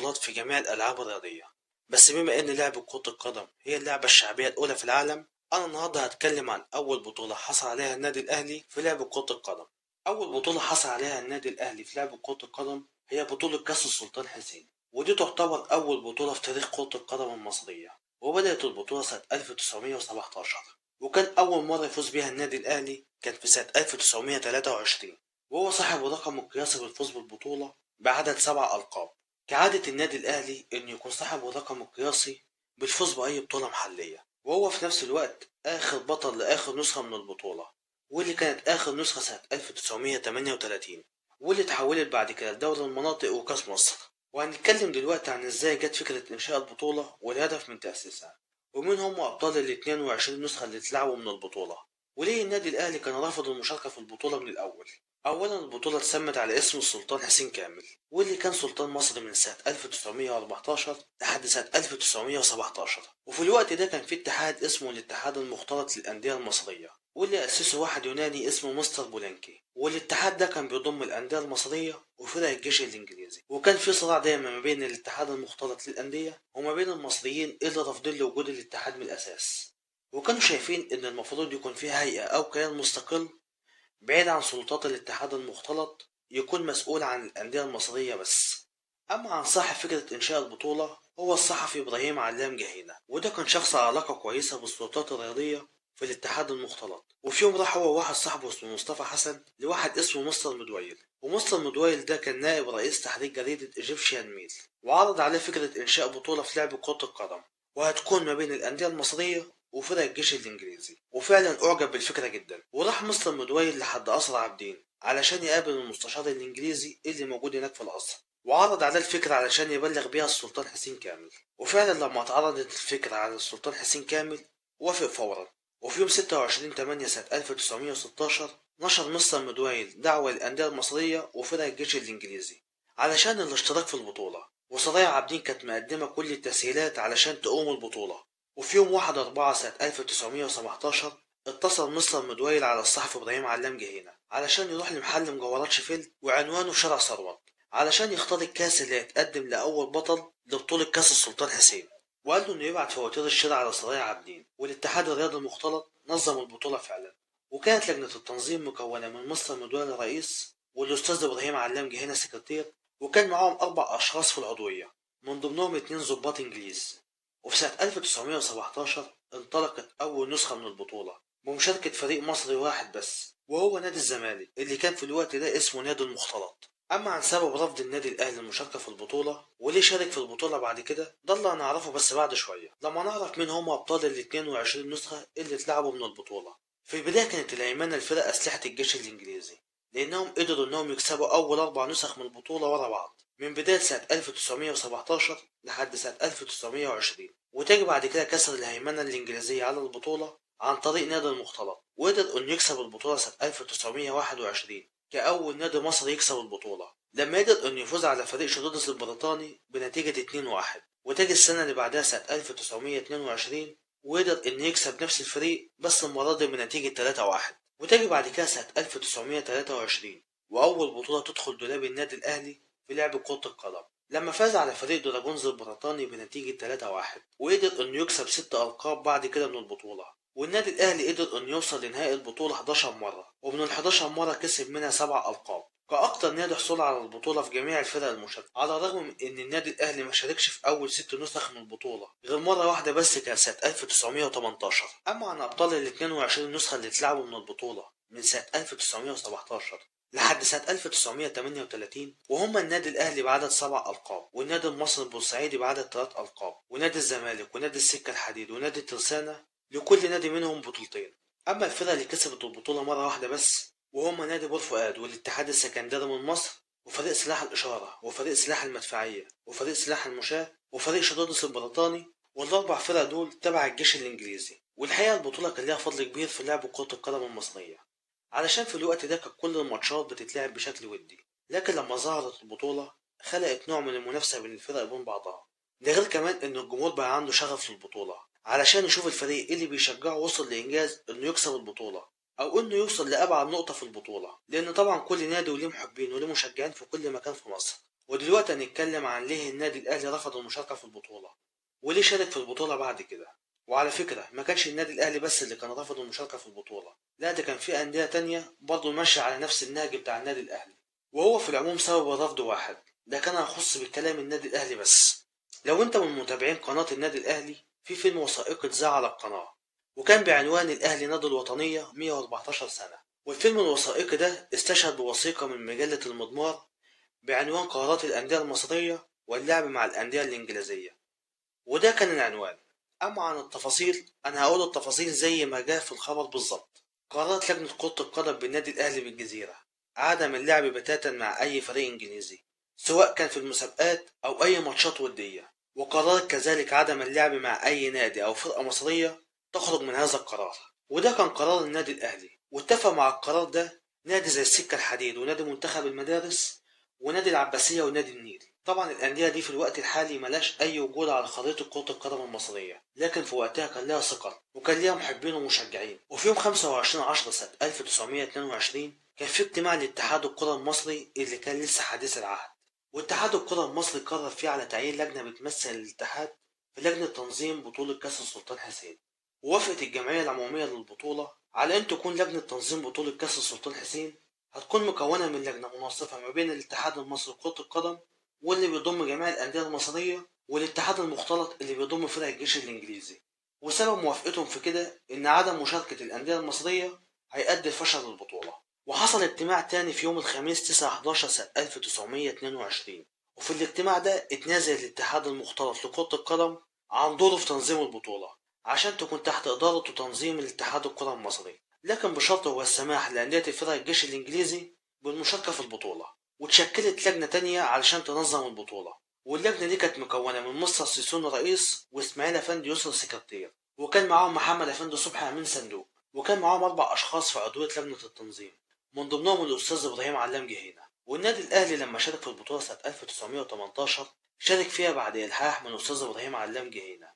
البطولات في جميع الألعاب الرياضية، بس بما إن لعبة كرة القدم هي اللعبة الشعبية الأولى في العالم، أنا النهاردة هتكلم عن أول بطولة حصل عليها النادي الأهلي في لعبة كرة القدم. أول بطولة حصل عليها النادي الأهلي في لعبة كرة القدم هي بطولة كأس السلطان حسين، ودي تعتبر أول بطولة في تاريخ كرة القدم المصرية. وبدأت البطولة سنة 1917، وكان أول مرة يفوز بيها النادي الأهلي كان في سنة 1923، وهو صاحب الرقم القياسي بالفوز بالبطولة بعدد 7 ألقاب. كعادة النادي الأهلي إنه يكون صاحب الرقم القياسي بالفوز بأي بطولة محلية، وهو في نفس الوقت آخر بطل لآخر نسخة من البطولة، واللي كانت آخر نسخة سنة 1938، واللي اتحولت بعد كده لدوري المناطق وكأس مصر. وهنتكلم دلوقتي عن ازاي جت فكرة إنشاء البطولة والهدف من تأسيسها، ومين هم أبطال ال 22 نسخة اللي اتلعبوا من البطولة، وليه النادي الأهلي كان رافض المشاركة في البطولة من الأول. أولا، البطولة اتسمت على اسم السلطان حسين كامل، واللي كان سلطان مصر من سنة 1914 لحد سنة 1917، وفي الوقت ده كان في اتحاد اسمه الاتحاد المختلط للأندية المصرية، واللي أسسه واحد يوناني اسمه مستر بولانكي، والاتحاد ده كان بيضم الأندية المصرية وفرق الجيش الإنجليزي. وكان في صراع دايما ما بين الاتحاد المختلط للأندية وما بين المصريين اللي رافضين لوجود الاتحاد من الأساس، وكانوا شايفين إن المفروض يكون فيه هيئة أو كيان مستقل بعيد عن سلطات الاتحاد المختلط يكون مسؤول عن الأندية المصرية بس. أما عن صاحب فكرة إنشاء البطولة هو الصحفي إبراهيم علام جهينة، وده كان شخص على علاقة كويسة بالسلطات الرياضية في الاتحاد المختلط. وفي يوم راح هو واحد صاحبه اسمه مصطفى حسن لواحد اسمه مستر مدويل، ومستر مدويل ده كان نائب رئيس تحرير جريدة Egyptian Mail، وعرض عليه فكرة إنشاء بطولة في لعب كرة القدم، وهتكون ما بين الأندية المصرية وفرق الجيش الإنجليزي. وفعلا أعجب بالفكرة جدا، وراح مستر مدويل لحد قصر عابدين علشان يقابل المستشار الإنجليزي اللي موجود هناك في القصر، وعرض عليه الفكرة علشان يبلغ بيها السلطان حسين كامل. وفعلا لما اتعرضت الفكرة على السلطان حسين كامل وافق فورا. وفي يوم 26/8 سنة 1916 نشر مستر مدويل دعوة للأندية المصرية وفرق الجيش الإنجليزي علشان الاشتراك في البطولة، وسرايا عابدين كانت مقدمة كل التسهيلات علشان تقوم البطولة. وفي يوم 1/4 سنة 1917 اتصل مستر مدويل على الصحفي إبراهيم علام جهينة علشان يروح لمحل مجوهرات شيفيلد وعنوانه في شارع ثروت علشان يختار الكاس اللي هيتقدم لأول بطل لبطولة كاس السلطان حسين، وقال له إنه يبعت فواتير الشراء على سرايا عابدين. والاتحاد الرياضي المختلط نظم البطولة فعلا، وكانت لجنة التنظيم مكونة من مستر مدويل الرئيس والأستاذ إبراهيم علام جهينة سكرتير، وكان معاهم 4 أشخاص في العضوية من ضمنهم 2 ضباط إنجليز. وفي سنة 1917 انطلقت أول نسخة من البطولة بمشاركة فريق مصري واحد بس، وهو نادي الزمالك اللي كان في الوقت ده اسمه نادي المختلط. أما عن سبب رفض النادي الأهلي المشاركة في البطولة وليه شارك في البطولة بعد كده، ده اللي هنعرفه بس بعد شوية لما نعرف مين هم أبطال ال 22 نسخة اللي اتلعبوا من البطولة. في البداية كانت الهيمنة لفرق أسلحة الجيش الإنجليزي، لأنهم قدروا إنهم يكسبوا أول 4 نسخ من البطولة ورا بعض من بداية سنة 1917 لحد سنة 1920، وتجي بعد كده كسر الهيمنة الإنجليزية على البطولة عن طريق نادي المختلط، وقدر إنه يكسب البطولة سنة 1921 كأول نادي مصري يكسب البطولة لما قدر إنه يفوز على فريق شدودس البريطاني بنتيجة 2-1. وتجي السنة اللي بعدها سنة 1922 وقدر إنه يكسب نفس الفريق بس المرة دي بنتيجة 3-1. وتجي بعد كده سنة 1923 وأول بطولة تدخل دولاب النادي الأهلي في لعب كرة القدم لما فاز على فريق دراجونز البريطاني بنتيجة 3-1، وقدر إنه يكسب 6 ألقاب بعد كده من البطولة. والنادي الأهلي قدر إنه يوصل لنهائي البطولة 11 مرة، ومن ال 11 مرة كسب منها 7 ألقاب، كأكتر نادي حصول على البطولة في جميع الفرق المشاركة، على الرغم من إن النادي الأهلي ما شاركش في أول 6 نسخ من البطولة غير مرة واحدة بس كانت سنة 1918. أما عن أبطال ال 22 نسخة اللي اتلعبوا من البطولة من سنة 1917 لحد سنة 1938، وهم النادي الأهلي بعدد 7 ألقاب، والنادي المصري البورسعيدي بعدد 3 ألقاب، ونادي الزمالك ونادي السكة الحديد ونادي الترسانة لكل نادي منهم بطولتين. أما الفرقة اللي كسبت البطولة مرة واحدة بس وهم نادي بور فؤاد والاتحاد السكندري من مصر وفريق سلاح الإشارة وفريق سلاح المدفعية وفريق سلاح المشاة وفريق شدودس البريطاني، والأربع فرق دول تبع الجيش الإنجليزي. والحقيقة البطولة كان لها فضل كبير في لعب كرة القدم المصرية، علشان في الوقت ده كانت كل الماتشات بتتلعب بشكل ودي، لكن لما ظهرت البطولة خلقت نوع من المنافسة بين الفرق بين بعضها، ده غير كمان إن الجمهور بقى عنده شغف للبطولة علشان يشوف الفريق اللي بيشجعه وصل لإنجاز إنه يكسب البطولة أو إنه يوصل لأبعد نقطة في البطولة، لأن طبعا كل نادي وليه محبين وليه مشجعين في كل مكان في مصر. ودلوقتي هنتكلم عن ليه النادي الأهلي رفض المشاركة في البطولة، وليه شارك في البطولة بعد كده. وعلى فكرة ما كانش النادي الأهلي بس اللي كان رافض المشاركة في البطولة، لا ده كان في أندية تانية برضه ماشية على نفس النهج بتاع النادي الأهلي، وهو في العموم سبب الرفض واحد، ده كان هيخص بالكلام النادي الأهلي بس. لو انت من متابعين قناة النادي الأهلي، في فيلم وثائقي اتذاع على القناة وكان بعنوان الأهلي نادي الوطنية 114 سنة، والفيلم الوثائقي ده استشهد بوثيقة من مجلة المضمار بعنوان قرارات الأندية المصرية واللعب مع الأندية الإنجليزية، وده كان العنوان. أما عن التفاصيل أنا هقول التفاصيل زي ما جاء في الخبر بالظبط. قرارات لجنة كرة القدم بالنادي الأهلي بالجزيرة عدم اللعب بتاتا مع أي فريق إنجليزي سواء كان في المسابقات أو أي ماتشات ودية، وقررت كذلك عدم اللعب مع أي نادي أو فرقة مصرية تخرج من هذا القرار. وده كان قرار النادي الأهلي، واتفق مع القرار ده نادي زي السكة الحديد ونادي منتخب المدارس ونادي العباسية ونادي النيل. طبعا الأندية دي في الوقت الحالي ملاش أي وجود على خريطة كرة القدم المصرية، لكن في وقتها كان لها ثقل وكان ليها محبين ومشجعين. وفي يوم 25/10 سنة 1922 كان في اجتماع لاتحاد الكرة المصري اللي كان لسه حديث العهد، واتحاد الكرة المصري قرر فيه على تعيين لجنة بتمثل الاتحاد في لجنة تنظيم بطولة كأس السلطان حسين. ووافقت الجمعية العمومية للبطولة على أن تكون لجنة تنظيم بطولة كأس السلطان حسين هتكون مكونة من لجنة مناصفة ما بين الاتحاد المصري لكرة القدم واللي بيضم جميع الأندية المصرية، والاتحاد المختلط اللي بيضم فرق الجيش الإنجليزي. وسبب موافقتهم في كده إن عدم مشاركة الأندية المصرية هيؤدي لفشل البطولة. وحصل اجتماع تاني في يوم الخميس 9/11 سنة 1922، وفي الاجتماع ده اتنازل الاتحاد المختلط لكرة القدم عن دوره في تنظيم البطولة عشان تكون تحت إدارة وتنظيم الاتحاد الكرة المصري، لكن بشرط هو السماح لأندية فرق الجيش الإنجليزي بالمشاركة في البطولة. وتشكلت لجنة تانية علشان تنظم البطولة، واللجنة دي كانت مكونة من مصطفى سيسون رئيس، وإسماعيل أفندي يسر سكرتير، وكان معاهم محمد أفندي صبحي أمين صندوق، وكان معاهم 4 أشخاص في عضوية لجنة التنظيم من ضمنهم الأستاذ إبراهيم علام جهينة. والنادي الأهلي لما شارك في البطولة سنة 1918 شارك فيها بعد إلحاح من الأستاذ إبراهيم علام جهينة،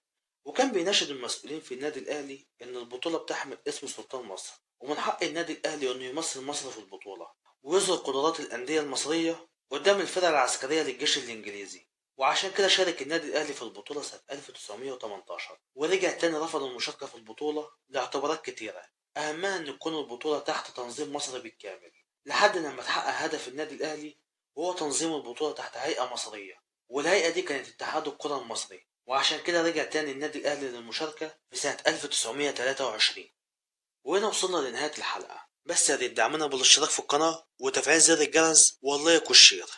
وكان بيناشد المسؤولين في النادي الأهلي إن البطولة بتحمل اسم سلطان مصر، ومن حق النادي الأهلي إنه يمثل مصر في البطولة ويظهر قدرات الأندية المصرية قدام الفرق العسكرية للجيش الإنجليزي. وعشان كده شارك النادي الأهلي في البطولة سنة 1918، ورجع تاني رفض المشاركة في البطولة لاعتبارات كتيرة، أهمها إن تكون البطولة تحت تنظيم مصر بالكامل، لحد لما تحقق هدف النادي الأهلي وهو تنظيم البطولة تحت هيئة مصرية، والهيئة دي كانت اتحاد الكرة المصري. وعشان كده رجع تاني النادي الأهلي للمشاركة في سنة 1923. وهنا وصلنا لنهاية الحلقة، بس يا ريت دعمنا بالاشتراك في القناة وتفعيل زر الجرس وال like وال share.